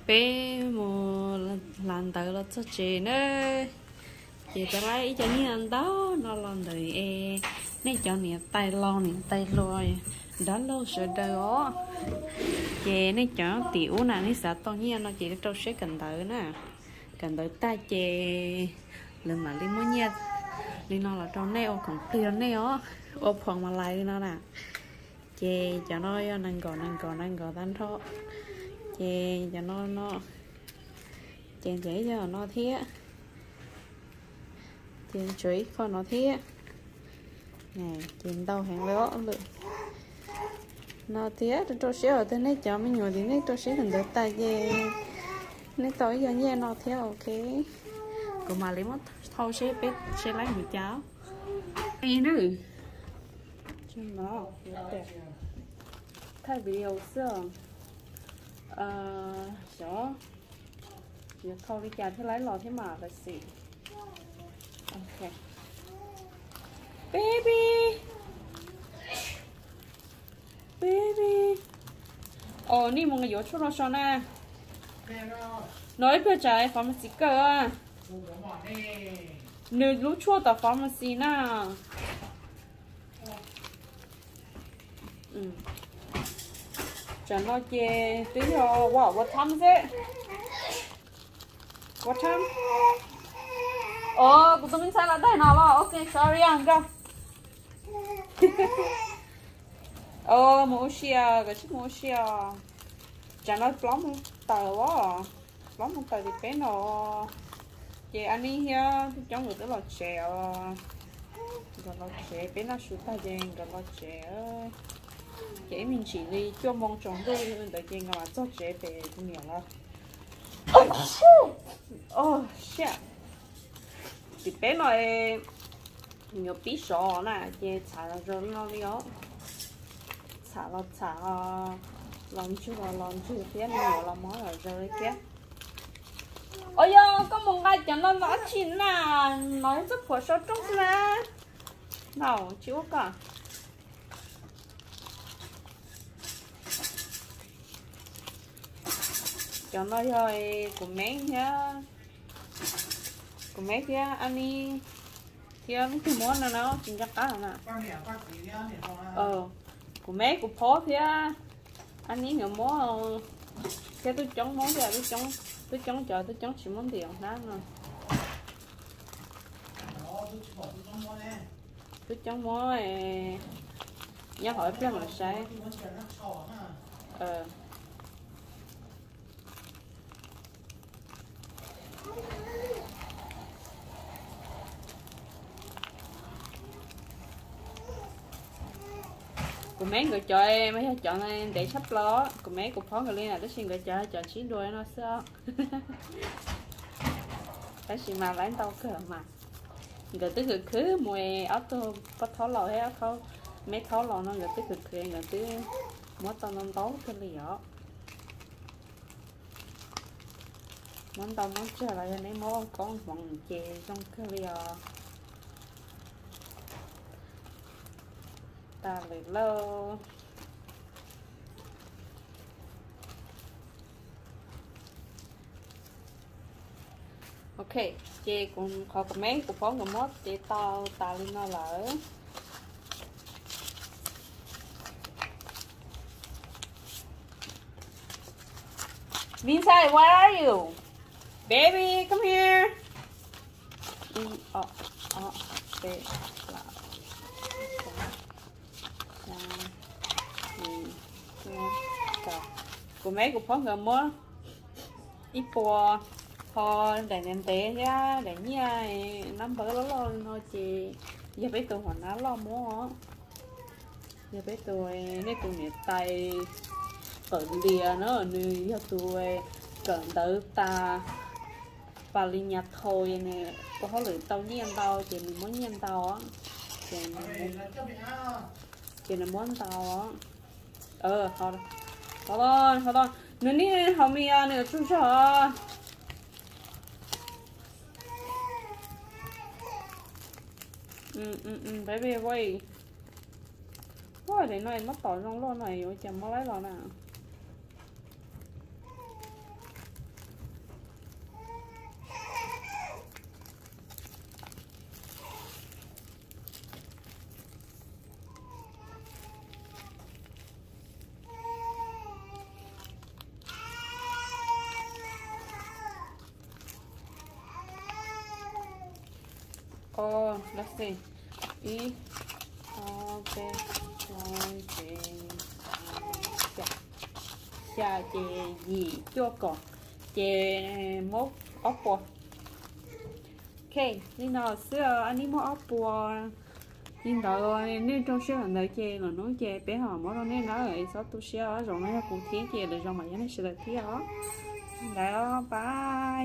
Peb mus hla ntawv los txog tsev na, ces rov qab ib co nyiaj ntau no los ntawm es nej cov niam tais laus niam tais hluas dab laug sawv daws os. Ces nej cov tim ub na nej xav tau nyiaj no ces rau siab kawm ntawv na. Kawm ntawv tag ces lawv mam li muab nyiaj li no los rau nej ua khoom plig rau nej os, ua phoos mas lais li no na. Ces cov no yog nees nkaum nees nkaum nees nkaum tag nrho. Ces cov no no, ces ntawm ib co no thiab, ces tshuav ib qho no thiab. Ces ntau heev li os lawm. No thiab rau rau siab os, nej cov me nyuam tim nej rau siab kawm ntawv tas ces nej tau ib co nyiaj no thiab ok. Kuv mam li muab thauj seb peb seb laib mus cas. Nawb, thaij video xwb os. Xyov yuav thauj li cas thiaj laib los thiab mas lawm xim. Baby, baby. Os, nej mus yuav tshuaj rau so na. No ib pliag tsam pharmacy kawg. Nws lub tshuaj tom pharmacy na. Tsam no ces twb yog ua ua thab xwb. Ua thab. Os, kuv tus me ntxhais los daig no los, ok, sorry nkauj. Os, mus ua si, koj tsis mus ua si os. Tsam no plaub moos tawm os, plaub moos tawm tim peb no. Ces Anis thiab Tub Coob nkawd twb los tsev os. Nkawd los tsev, peb noj su tag ces nkawd los tsev. Ces ib me ntsis li cuaj moos tsaus ntuj ntawd ces nkawd mam txog tsev pem kuv niam lawv. Tim peb no nyuam pib sov na ces txham los zaws li no li os. Txham los txham, los ntswg los los ntswg thiab, me nyuam los mob los zaws li thiab. Os, yog koj mus nqa cov no los dab tsi na, no txoj phuam sau rooj xwb na. No tsis ua koj. Cov no yog kuv me thiab, kuv me thiab Anis thiab leej twg muab no na, tsis nco qab na. Kuv me kuv phob thiab Anis nkawd muab, thiab Tub Coob muab thiab, Tub Coob cov Tub Coob tsis muab ntim hnab no. Tub Coob muab, nyob hauv ib pliag mam saib. Kuv me nkawd cov mas yog cov ntev tshaj plaws, kuv me kuv phob nkawd li na, tab sis nkawd cov cov ntsib dua no xwb. Tab sis mas laib ntau kawg mas. Nkawd twb khwv khwv mus ob tug poj thaub laus thiab ob thaub, me thaub laus no nkawd twb khwv khwv, nkawd twb muab tau ntau ntau kawg li os. Muab ntau muab tsawg los yog neb muab ua koob hmoov ces zoo kawg li os. Tas lawm lauj. Ok, ces kuv qhov kuv me kuv phob nkawd muab ces tau tas li no lawm. Vincent, where are you? Baby, come here. Ib, ob, ob, peb, plaub, xya, yim, cuaj, rau. Kuv me kuv phob nkawd muab ib puas, ho daim ntev ntev thiab daim nyiaj number loj loj li no ces yog peb tus hua nab loj muab. Yog peb tus, nej tus niam tais Qawm Lias na, nws yog tus kawm ntawv tas pas li nyas thau, nws ua hauj lwm tau nyiaj ntau ces nws muab nyiaj ntau, ces nws muab ntau. Hold on, hold on. Nws niaj hauv me os, nws yuav tsug zog. Baby wait. Ua daim no muab tom zoo luaj no yuav cas muab laib los na. Let's see, ib, ob, peb, plaub, tsib, xya, ces yim, cuaj kaum, ces muab ob puas. Ok, li no xwb, nej muab ob puas li ntawd, nej rau siab li ntawd ces lwm hnub ces peb ho muab rau nej na, txhob tu siab, zaum no yog kuv thib ces lwm zaus mam yog nej sawv daws thib os. Ntawd, bye.